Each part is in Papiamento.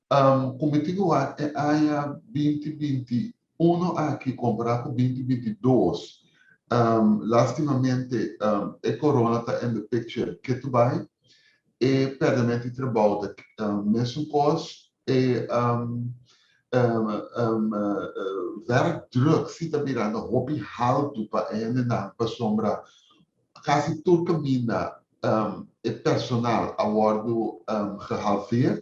Ku mi tin ku wak e aña 2021 aki kompará ku 2022, lastimamente e corona ta in the picture ketu bai, e pèrdèmentu di trabou ta mesun kos, e werkdruk si ta birando hopi haltu pa e hendenan, pasobra kasi tur kaminda e personal a wòrdu gehalveerd.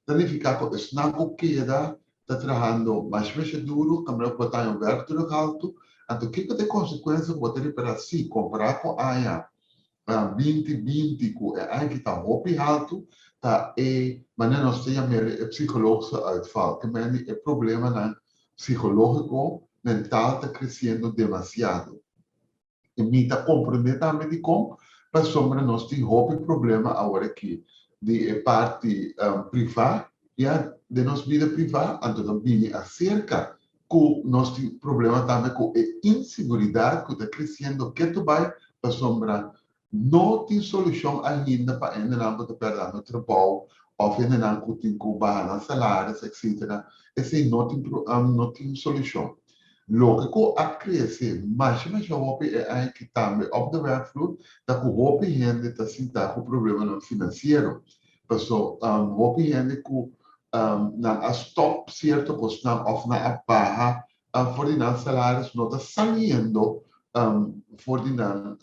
Ta nifiká ku esnan ku keda ta trahando mas masha duru, kaminda ku bo ta haña un werkdruk haltu. Anto kiko ta e konsekuensia ku bo ta ripará si kompará ku aña 2020, ku e aña ki ta hopi haltu, ta e manera nos ta yam'é e psychologische uitval, ke mende e problemanan psikológiko, mental ta kresiendo demasiado. I mi ta komprendé tambe dikon, pasobra nos tin hopi problema awor aki di e parti privá, ya, den nos bida privá, anto ta bini aserka ku nos tin problema tambe ku e inseguridat ku ta kresiendo ketu bai, pasobra no tin solushon ainda pa hendenan ku ta pèrdando trabou òf hendenan ku tin ku baha nan salaris, etcetera. Esei no tin solushon. Loke ku a krese masha masha hopi e aña aki tambe op de werkvloer ta ku hopi hende ta sinta ku problemanan finansiero. Paso hopi hende ku nan a stòp sierto kosnan òf nan a baha for di nan salaris, no ta saliendo for di nan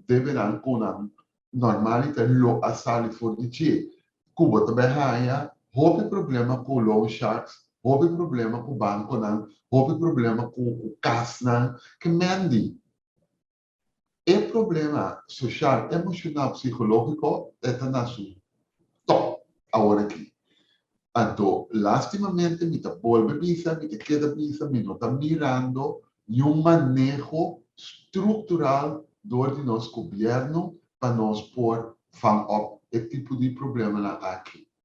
debenan ku nan normaliter lo a sali for di dje. Ku bo ta bai haña hopi problema ku loan sharks, hopi problema ku bankonan, hopi problema ku kasnan. Ke mendi e problema sosial, emoshonal, psikológiko e ta na su top awor aki. Anto, lastimamente mi ta bolbe bisa, mi ta keda bisa, mi no ta mirando niun maneho struktural dor di nos gobièrnu pa nos por vang op e tipo di problemanan aki.